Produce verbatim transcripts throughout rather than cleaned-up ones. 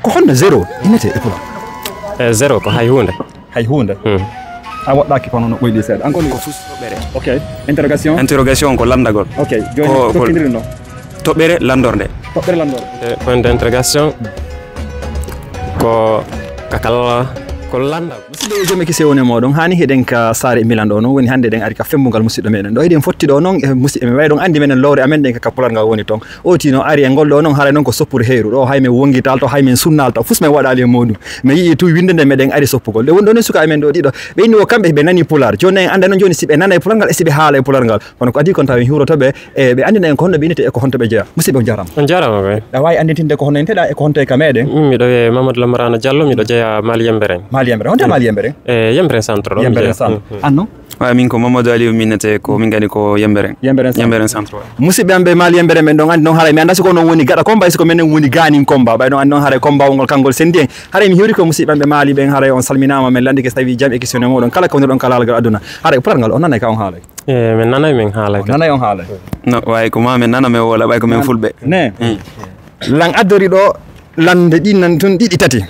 Ko honno zéro innete e pulaar? E zéro ko hay huunde. Hay huunde. Hmm. A woɗɗaaki kono no ɓoyɗi seeɗa. An kono ko fus toɓɓere. Ok. Interrogation. Interrogation ko lanndagol. Ok. Jooni ko tokkindirin ɗo. Toɓɓere lanndorde. Toɓɓere lanndorde. E point d'interrogation ko kakal ko lanndagol. Musidɓe e joom e kise woni e mooɗon, haani hiɗen ka saare e milan ɗo noon, woni hannde eɗen ari ka femmbungal musidɗo meɗen ɗo. Hiɗen fotti ɗo noon e musidɓe men, way ɗon anndi menen lowre amen ɗen ka pular ngal woni toon. O tino ari e ngol ɗo noon, haray noon ko soppuru heyru ɗo, hay men wongital to, hay men sunnal to, fus men waɗali e muɗum. Mi yi'i tu winnde nde meɗen ari soppugol. Ɗe woni ɗo ne sukaaɓe men ɗo ɗiɗo. Ɓe inni wo kamɓe ɓe nani pular. Jooni en annda noon jooni si ɓe nanay pular ngal, e si ɓe haala e pular ngal. Kono ko adii kon tawa en hiwroto ɓe, e ɓe anndina en ko honno ɓe innete e ko honto ɓe jeyaa. Musidɓe on jaaraama. On jaaraama kay. Ɗa waawi anndintinde ko honno inneteɗaa e ko honto e ka meɗen? Mm, miɗo wiyee Mamadou Lamara Diallo, miɗo jeyaa Mali Yemberen. Mali Yemberen. Honto Mali Yemberen? E Yemberen centre ɗo mi Yemberen jeyaa. Centre. Mm, mm. An noon? Wa min ko Mamadou Aliou mi innete ko min gani ko Yemberen. Yemberen centre. Yemberen centre, wa. Musidɓe am ɓe Mali Yembere men ɗon anndi noon haray mi annda si ko noon woni gaɗa Komba, si ko menen woni gaanin Komba. Ɓay ɗon anndi noon haray Komba ngol kangol sendi en. Haray mi hiwri ko musidɓe am ɓe Mali ɓen haray on salminaama men lanndike so tawi jam e kisiyone moɗon kala ko woni ɗon ka laalgal aduna. Haray pular ngal on nanay ka on haalay. E min nanay min haalay. On nanay on haalay. No, way ko ma min nana men woola ɓay ko men fulɓe. Ne. Mm. Lan addori ɗo lannde ɗi nan tun ɗiɗi tati.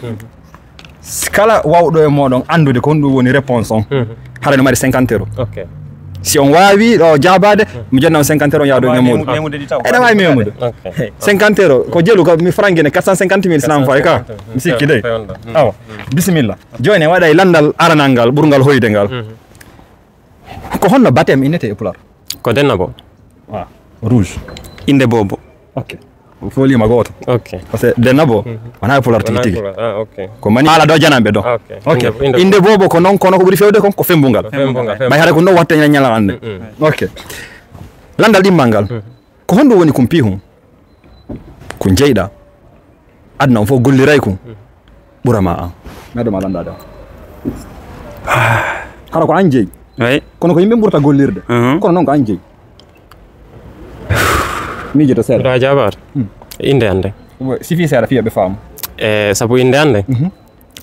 Kala wawɗo e moɗon anndude ko honɗum woni réponse on, mhm, haɗa no mari cinquante euros. Ok. Si on waawi ɗo jaabaade, mhm, mi jonna on cinquante euros, on yaado e muɗum. Memude ɗi taw. Eɗa waawi memude. Ok. Cinquante euros ko jelu ko mi frangi ne quatre cent cinquante mille sinam fay ka. Mi sikki dey. Awa. Bisimilla. Jooni en waɗay lanndal aranal ngal ɓurngal hoyde ngal. Mhm. Ko honno batem innete e pular? Ko dennabo. Ah, rouge. Innde boobo. Ok. O fooliima gooto. Ok. Parce que dennabo, mhm, wonaa e pular tigi tigi. Wonaa e pular. Ah, ok. Ko mani haala ɗo jananɓe ɗo. Ok. Ok. Innde, innde boobo ko noon, kono ko ɓuri fewde kon ko femmbungal. Femmbungal, femmbungal. Ɓay hara ko noon watta ñalande. Mm, mm. Ok. Lanndal ɗimmal ngal. Mm. Ko honɗum woni kumpiihun? Ko jeyɗa. Aduna on fof golliray kun. Ɓura ma an. Meɗo ma lanndaade on. Hara ko an jeyi. Way. Kono ko yimɓe ɓurta gollirde. Mhm. Kono noon ko an jeyi. Miijoto seeɗa. Ɗo a jaabaade. Hmm. Innde an nden. Sifi seeɗa fiya ɓe faamu. E sabu innde an nden. Mhm.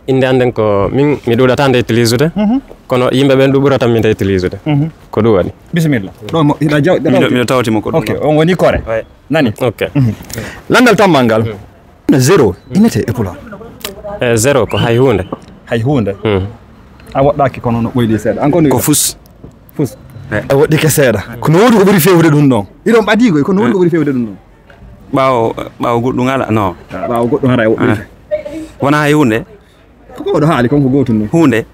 Innde an nden ko min mi ɗuuɗata nde utilisude. Mhm. Kono yimɓe ɓen ɗum ɓurata min nde utilisude. Mhm. Ko ɗum waɗi. Bisimilla. Ɗo mo, hiɗa jaw-, hiɗa miɗo, tawti. Miɗo tawti mo ko ɗum. Ok, on woni kore. Way. Nani? Ok. Mhm. Lanndal tammal ngal. Mm. No zéro innete e pular? E zéro ko hay huunde. Hay huunde? Mm. A woɗɗaaki kono no ɓoyɗi seeɗa. An kono ko fus. Fus. Eh. A woɗɗike seeɗa. Ko no woodi ko ɓuri fewde ɗum ɗon. Iɗon ɓadii koy, ko no woodi ko ɓuri fewde ɗum ɗon. Ɓaawo, ɓaawo goɗɗum ala? No. Ah, ɓaawo goɗɗum hara e woɗɗude. Ah. Wona hay huunde? Ko ko oɗo haali kon ko gootum ni. Huunde.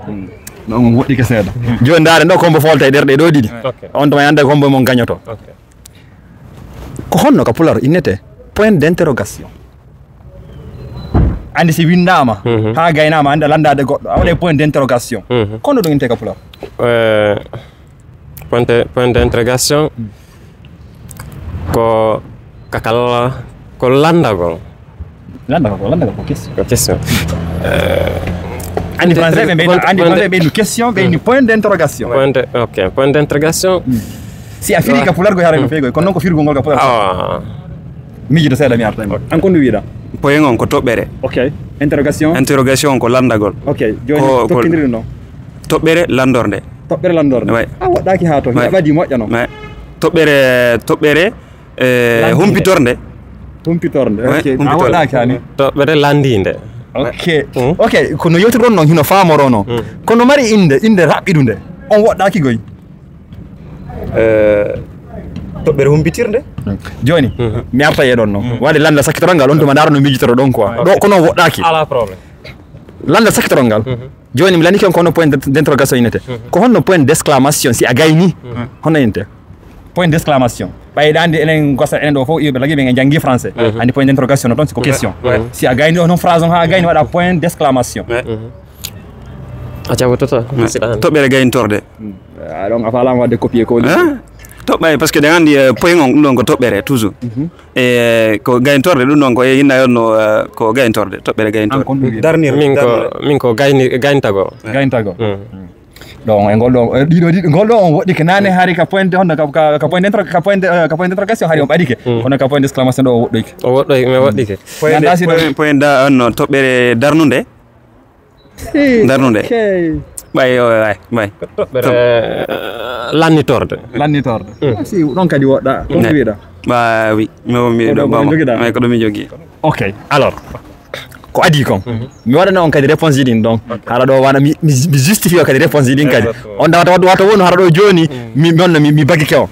Hmm. No, on woɗɗike seeɗa. Jooni ndaare ɗo kombo folta e ɗerɗe ɗo ɗiɗi. Ok. On tuma yande kombo mon gañoto. Ok. Ko honno ka pular innete point d'interrogation? Andi si winndama, mhm, ha gaynama, andi a lanndaade goɗɗo, a waɗe point d'interrogation. Mhm. Ko honno ɗum innete ka pular? Eh, point, point d'interrogation. Hmm. Ko kakal, ko lanndagol. Lanndagol, ko lanndagol, ko question. Ko question. Eh, andi français ɓe mbiya, andi français ɓe mbiya question, ɓe mbiya point d'interrogation. Point de, ok, point d'interrogation. Hmm. Si a firi ka pular ko hara no feegoy, kono noon ko firgol ngol ka pular. Ah. Miijiɗo seeɗa mi arta. Ok. An ko no wiɗa? Point on ko toɓɓere. Ok. Interrogation. Interrogation ko lanndagol. Ok. Jooni ko, ko tokkindirin ɗo. Toɓɓere lanndorde. Toɓɓere lanndorde. Way. A woɗɗaaki haa to. Way. Hiɗa ɓadii moƴƴa noon. Way. Toɓɓere, toɓɓere, eh, lanndinde. Humpitorde. Humpitorde. Way, ok. Humpitorde. A woɗɗaaki haa ni. Toɓɓere lanndiinde. Ok. Mm. Ok, ko no yewtirɗon noon, hino faamoroo noon. Mm. Kono mari innde, innde raɓɓiɗunde. On woɗɗaaki goy. Eh, toɓɓere humpitirnde. Jooni, mhm, mi arta e ɗon noon. Mm. Waɗde lannda sakkitoral ngal, on tuma ndaaro no miijitoro ɗon quoi. Ok. Ɗo, kono woɗɗaaki. Alaa problème. Lannda sakkitoral ngal. Mhm. Jooni mi lanndike on ko honno point d-, d'interrogation innete. Mhm. Ko honno point d'exclamation si a gayni? Mhm. Honno innete? Point d'exclamation. Ɓay ɗa anndi enen gosa enen ɗo fof iɓe lagi ɓen en janngi français. Mhm. Anndi point d'interrogation no toon si ko question. Ouais. Si a gayni on phrase on haa a gayni waɗa point d'exclamation. Ouais. Mhm. A jaɓototo. Ouais. Siɗa hannde. Toɓɓere gayntorde. Hmm. A ɗon a faalaama waɗde copier coller. Hein? Toɓɓay, parce que ɗen anndi, eh, point on ɗum ɗon ko toɓɓere toujours. Mhm. E ko gayntorde ɗum ɗon ko e hinna yonno, eh, ko gayntorde, toɓɓere gayntorde. An kon ɗum wiya? Darnir, min ko, darnir. Min ko gayni-, gayntago. Gayntago. Mm. Mm. Ɗo on, e ngol ɗo, e ɗiɗo, ɗiɗo, ngol ɗo on woɗɗike naane hari ka point honno ka, ka, ka point d'intro-, ka point de, eh, ka point d'interrogation hari on ɓadike. Mm. Kono ka point d'exclamation ɗo on woɗɗoyke. O woɗɗoyke, mi woɗɗike. Point de, point, point da, honno toɓɓere darnunde. Darnunde. Ok. Ɓay, o, ɓay, ɓay. Ko toɓɓere, eh, lannitorde. Lannitorde. Mm. Ah, si, ɗon kadi woɗɗa. Ko ne. Wiɗa? Ɓa, wi, mi, mi, ko ɗo ɗo, mi jogiɗa? Ɓay, ko ɗo mi jogi. Ok, alors. ko adii kon. Mi waɗana on kadi réponse ji ɗin ɗon. Hara ɗo wana mi mi mi justifie o kadi réponse ji ɗin kadi. On ɗa wata wata wonu hara ɗo jooni mi mi honno mi mi bagike on.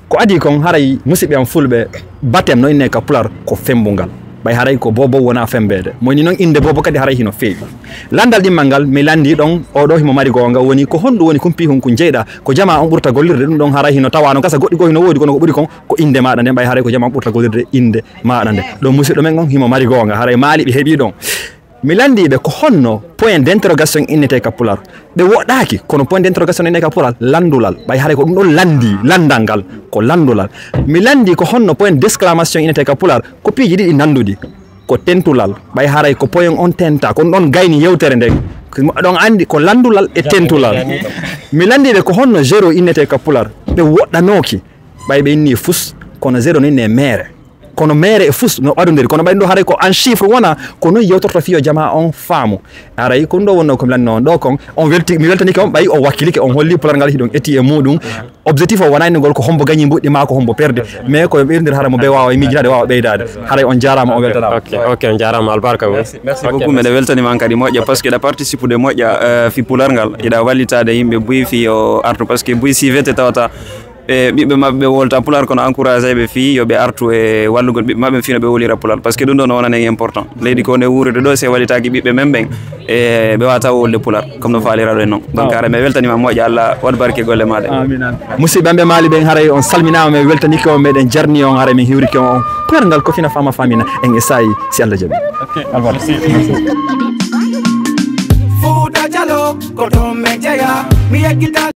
Ko adii kon haray musidɓe am fulɓe, batem no inne ka pular ko fembungal. Ɓay haray ko bobo wona fembeede. Mo ni noon innde bobo kadi haray hino feewi. Lanndal ɗimmal ngal mi lanndii ɗon, oɗo himo mari goonga, woni ko honɗum woni kumpihun kun jeyɗa ko jamaa on ɓurta gollirde? Ɗum ɗon haray hino tawaa no gasa goɗɗi goo hino woodi, kono ko ɓuri kon ko innde maaɗa nden. Ɓay haray ko jamaa on ɓurta gollirde innde maaɗa nde. Ɗo musidɗo men on himo mari goonga, haray maali ɓe heɓii ɗon. Mi lanndii ɓe ko honno point d'interrogation innetee ka pular. Ɓe woɗɗaaki, kono point d'interrogation innetee ka pular lanndulal. Ɓay haray ko ɗum ɗon lanndii, lanndal ngal ko lanndulal. Mi lanndii ko honno point d'exclamation innetee ka pular, ko piiji ɗiɗi nannduɗi. Ko tentulal, ɓay haray ko point on tenta, ko ɗum ɗon gayni yewtere nden. Ɗon anndi ko lanndulal e tentulal. Mi lanndii ɓe ko honno zéro innetee ka pular, ɓe woɗɗanooki. Ɓay ɓe inni fus, kono zéro no inne meere. Kono meere e fus no ɓadondiri, kono ɓay ɗum ɗo haray ko en chiffre wona, ko non yewtorto fiyo jamaa on faamu. Haray ko ɗum ɗo wonno ko mi lanndinoo on ɗo kon, on welti, mi weltanike on ɓay on wakkilike, on holli pular ngal hiɗon eti e muɗum. Objectif o wona innugol ko hombo gañi mbuɗɗi maa ko hombo perdi, mais ko ɓeyrdir hara mo ɓe waawa e miijitaade, waawa ɓeydaade. Haray on jaaraama, on weltanaama. Ok, ok, on jaaraama, albarka. Merci, merci beaucoup. Meɗen weltanima an kadi moƴƴa, parce que hiɗa participude moƴƴa, euh, fi pular ngal, hiɗa wallitaade yimɓe buy fi yo artu, parce que buy si vete tawata e ɓiɓɓe maɓɓe ɓe wolta pular, kono encouragé ɓe fii yo ɓe artu e wallugol ɓiɓɓe maɓɓe fii no ɓe wolira pular, parce que ɗum ɗo no wonani en important. Leydi ko nde wuuride ɗo, si en wallitaaki ɓiɓɓe men ɓen, e ɓe waata wolde pular comme no faaliraɗo en noon. Donc, haray mi weltanima moƴƴa, Allah waɗ barke golle maaɗa. Amin, amin. Musidɓe am ɓe Maali ɓen, haray on salminaama, mi weltanike on, meɗen jarni on, haray min hiwrike on. Pular ngal ko fina faama faamina en e saayi, si Allah jaɓi. Ok, albarka. Fuuta Jaloo, ko toon men jeyaa, mi yeggita.